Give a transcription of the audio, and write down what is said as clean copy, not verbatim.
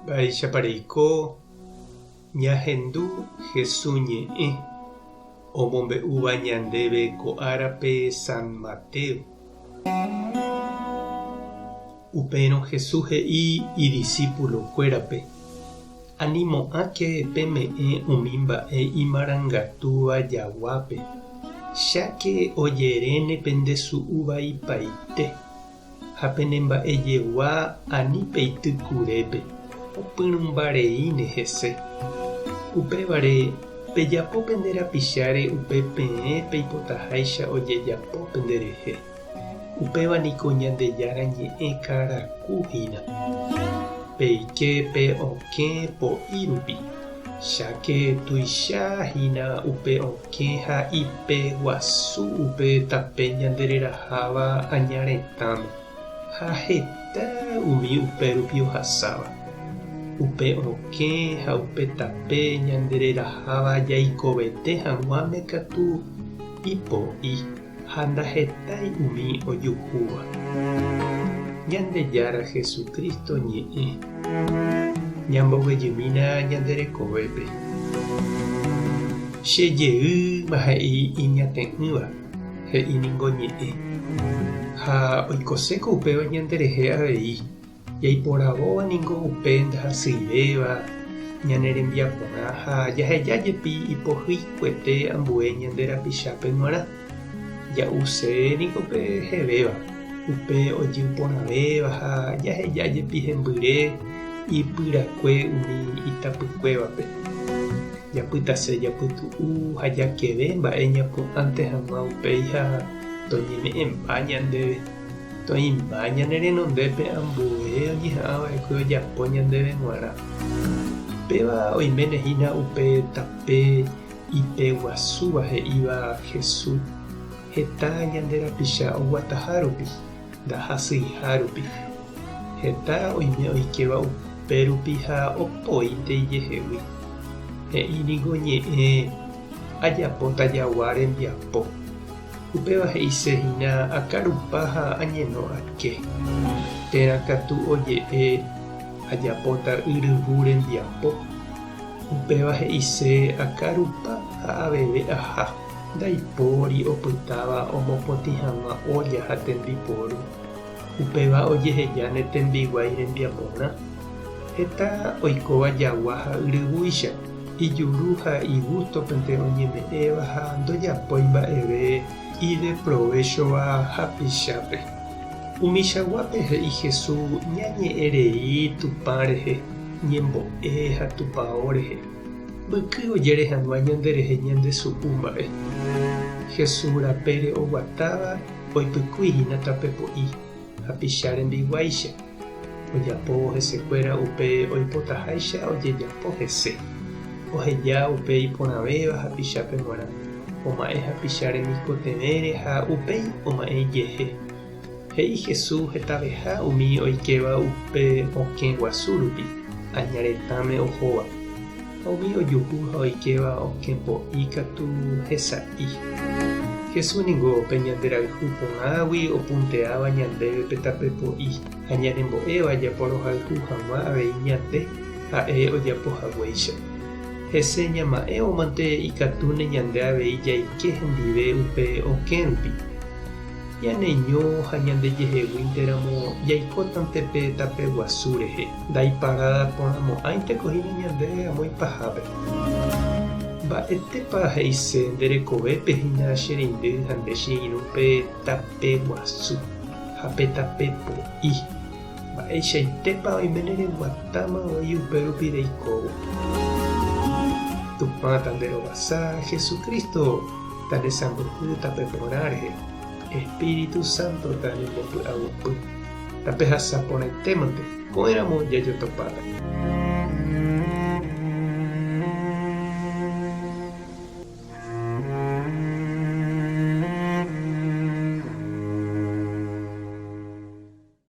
Mba'éichapa reiko ñahendu Hesu ñe'ẽ omombe'úva ñandéve ko árape San Mateo? Upérõ Jesús he'i idisípulokuérape, Animo'ãke peme'ẽ umi mba'e imarangatúva jaguápe, cháke ojeréne pende su'u vaipaite, ha pene mba'ejegua ani peity kurépe, opyrũmba reíne hese. Upévare, pejapo pende rapicháre upe peẽ peipotaháicha ojejapo penderehe. Upéva niko Ñandejára ñe'ẽ karaku hína. Peike pe okẽ po'i rupi, cháke tuicha hína upe okẽ ha ipe guasu upe tape ñandereraháva aña retãme, ha heta umi upérupi ohasáva. Upe okẽ ha upe tape ñandereraháva jaikovete hag̃uáme katu ipo'i. Ha ndahetái umi ojuhúva. Ñandejára Jesucristo ñe'ẽ. Ñamboguejymína ñande rekovépe. Che jeýma he'i iñate'ỹva, he'i ningo ñe'ẽ. Ha oikoséko upéva ñanderehe avei. Jaiporavóva ningo upe ndahasyivéva ñane rembiaporã ha jaheja jepi ipohyikuete ambue ñande rapichápe g̃uarã. Ja'use niko pe hevéva, upe ojy porãvéva ha jaheja jepi hembyre ipyrakue umi itapykuévape. Japytase japytu'u ha jakeve mba'e ñapu'ãnte hag̃ua upéi ha toñeme'ẽmba ñandéve. Toĩmba ñane renondépe ambue oñeha'ãva'ekue ojapo ñandéve g̃uarã. Péva oiméne hína upe tape ipe guasúva he'íva Jesús heta ñande rapicha oguataha rupi, ndahasyiha rupi. Heta oime oikéva upérupi ha opoínte ijehegui. He'i ningo ñe'ẽ ajapóta jagua rembiapo. Upéva he'ise hína akarupa ha añeno ake. Térã katu oje'e ajapóta yryvu rembiapo. Upéva he'ise akarupa ha aveve aha. Ndaipóri opytáva omopotĩ hag̃ua ólla ha tembiporu. Upéva ojeheja ne tembiguái rembiaporã. Heta oikóva jagua ha yryvúicha, ijuru ha igústopente oñeme'ẽva ha ndojapói mba'eve ideprovéchova hapichápe. Umichaguápe he'i Jesús ñañe'ẽ rei Tupã rehe, ñembo'e ha tupao rehe, mbyky ojere hag̃ua ñanderehe ñandesu'u mba'e. Jesús rapére oguatáva oipykúi hína tape po'i hapicha rembiguáicha. Ojapóvo hesekuéra upe oipotaháicha ojejapo hese. Oheja upe iporãvéva hapichápe g̃uarã, oma'ẽ hapicha remikotevẽre ha upéi oma'ẽ ijehe. He'i Jesús hetaveha umi oikéva upe okẽ guasu rupi, aña retãme ohóva. Ha umi ojuhu ha oikéva okẽ po'i katu hesa'i. Jesús ningo pe ñanderayhu porãgui opunteáva ñandéve pe tape po'i ha ñanembo'éva japorohayhu hag̃ua avei ñande ha'e ojapo haguéicha. Hese ñama'ẽvomante ikatúne ñande avei jaike hendive upe okẽ rupi. Ñaneño ha ñandejeheguínteramo jaikótante pe tape guasu rehe, ndaiparáda porãmo'ãinteko hína ñande amo ipahápe. Mba'etépa he'ise nde rekovépe hína che reindy ha nde che irũ pe tape guasu ha pe tape po'i? Mba'eichaitépa oiméne reguatáma voi upérupi reikóvo? Tupã tanderovasa, Jesucristo tanesãmbyhy tape porã rehe, Espíritu Santo tanembopy'aguapy. Tapehasa porãitémante, ko'ẽramo jajotopáta.